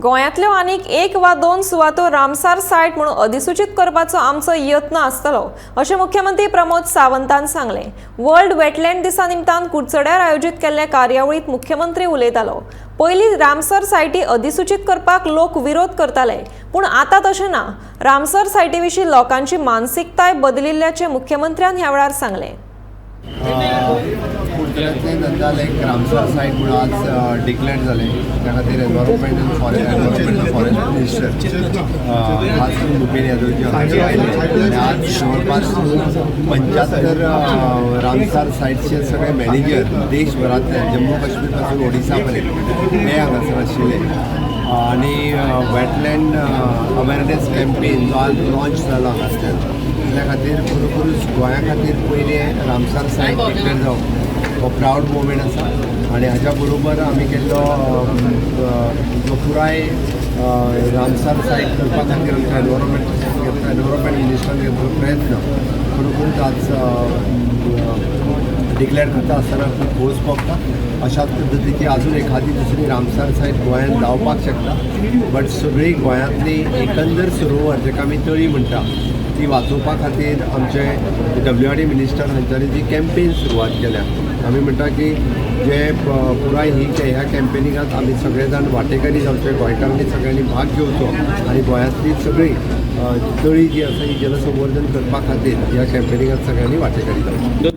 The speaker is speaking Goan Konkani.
गोंयांतल्यो आनीक एक वा दोन सुवातो रामसार सायट म्हणून अधिसूचीत करपाचो आमचो यत्न आसतलो, अशें मुख्यमंत्री प्रमोद सावंतान सांगलें. वर्ल्ड वेटलँड दिसा निमतान कुडचड्यार आयोजीत केल्ले कार्यावळींत मुख्यमंत्री उलयतालो. पयलीं रामसर सायटी अधिसूचीत करपाक लोक विरोध करताले, पूण आतां तशें ना. रामसर सायटी विशीं लोकांची मानसिकताय बदलिल्ल्याचें मुख्यमंत्र्यान ह्या वेळार सांगलें. कुडचड्यातलें नंदा लेक रामसर सायट म्हणून आज डिक्लेअर जालें. त्या खातीर एनवायरमेंट मिनिस्टर खास करून भूपेन यादवजी हांगासर आयले आनी आज जवळपास 75 रामसार सायटचे सगळे मॅनेजर देशभरांतले, जम्मू काश्मीर पासून ओडिसा पर्यंत, हे हांगासर आशिल्ले आनी वेटलँड अवेरनेस कॅम्पेन जो आज लॉन्च जालो हांगासरल्यान, त्या खातीर खरोखरूच गोंया खातीर पयलें रामसार सायट डिक्लेअर जावप हो प्रावड मोमेंट आसा. आनी हाज्या बरोबर आमी केल्लो जो पुराय रामसार सायट करपा खातीर आमच्या एनवायरमेंट मिनिस्टरान घेतलो प्रयत्न खरोखरूच आज डिक्लेअर करता आसतना खूब खोस भोगता. अशाच पद्दतीची अजून एखादी दुसरी रामसार सायट गोंयांत जावपाक शकता, बट सगळी गोंयांतली एकंदर सरोवर, जेका आमी तळी म्हणटा, ती वाचोवपा खातीर आमचे डब्ल्यू आर डी मिनिस्टर हांच्यांनी जी कॅम्पेन सुरवात केल्या, आमी म्हणटा की जे पुराय ही ह्या कॅम्पेनिंगात आमी सगळे जाण वांटेकारी जावचे, गोंयकारांनी सगळ्यांनी भाग घेवचो आनी गोंयांतली सगळी तळी जी आसा ही जलसंवर्धन करपा खातीर ह्या कॅम्पेनिंगात सगळ्यांनी वांटेकारी जावचें.